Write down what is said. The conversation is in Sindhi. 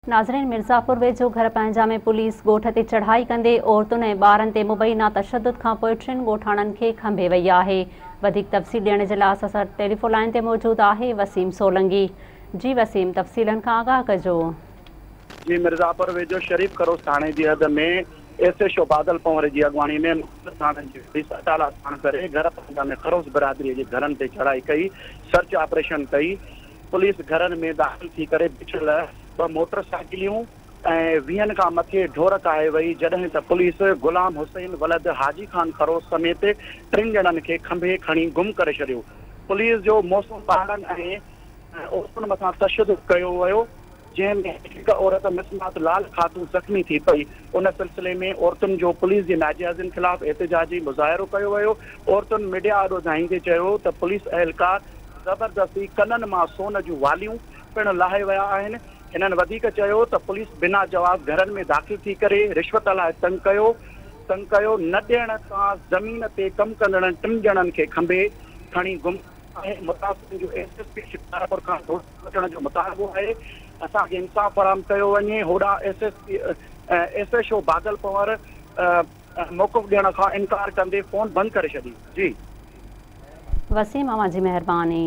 ناظرين مرزاپور ويجهو گهر پنهنجا ۾ پوليس ڳوٺ تي چڙهائي ڪندي عورتن ۽ ٻارن تي مبينا تشدد کانپوء ٽن ڳوٺاڻن کي کنڀي وئي آهي وڌيڪ تفصيل ڏيڻ جي لاء اسان سان ٽيليفون لائين تي موجود آهي وسيم سولنگي جي وسيم تفصيلن کان آگاهه ڪجو. جي مرزاپور ويجهو شريف خروس ٿاڻي جي حد ۾ S H O Badal Panhwar جي اڳواڻي ۾ مختلف ٿاڻن جي پوليس اٽالا ساڻ ڪري گهر پنهنجا ۾ خروس برادري جي گهرن تي چڙهائي ڪئي سرچ آپريشن ڪئي پوليس گهرن ۾ داخل ٿي ڪري بيٺل ٻه موٽر سائيڪليون ۽ ويهن کان مٿي ڍور ڪاهي وئي، جڏهن ته پوليس غلام حسين ولد حاجي خان خروس سميت ٽن ڄڻن کي کنڀي کڻي گم ڪري ڇڏيو. پوليس جو موسم ٻارڙن ۽ عورتن مٿان تشدد ڪيو ويو، جنهن ۾ هڪ عورت مسمات لال خاتون زخمي ٿي پئي. ان سلسلي ۾ عورتن جو پوليس جي ناجائزين خلاف احتجاجي مظاهرو ڪيو ويو. عورتن ميڊيا آڏو دانهيندي چيو ته پوليس اهلڪار زبردستي ڪنن مان سون جون واليون پڻ لاهي ويا آهن. هنن وڌيڪ چيو ته پوليس بنا جواز گهرن ۾ داخل ٿي ڪري رشوت لاء تنگ ڪيو تنگ ڪيو نه ڏيڻ تان زمين تي ڪم ڪندڙن ٽن ڄڻن کي کنڀي کڻي گم آهي متاثرن جو ايس ايس پي شڪارپور کان نوٽيس وٺڻ جو مطالبو آهي اسان کي انصاف فراهم ڪيو وڃي هوڏانهن S S P S H O Badal Panhwar موقف ڏيڻ کان انڪار ڪندي فون بند ڪري ڇڏي جي. وسيم اوهان جي مهرباني.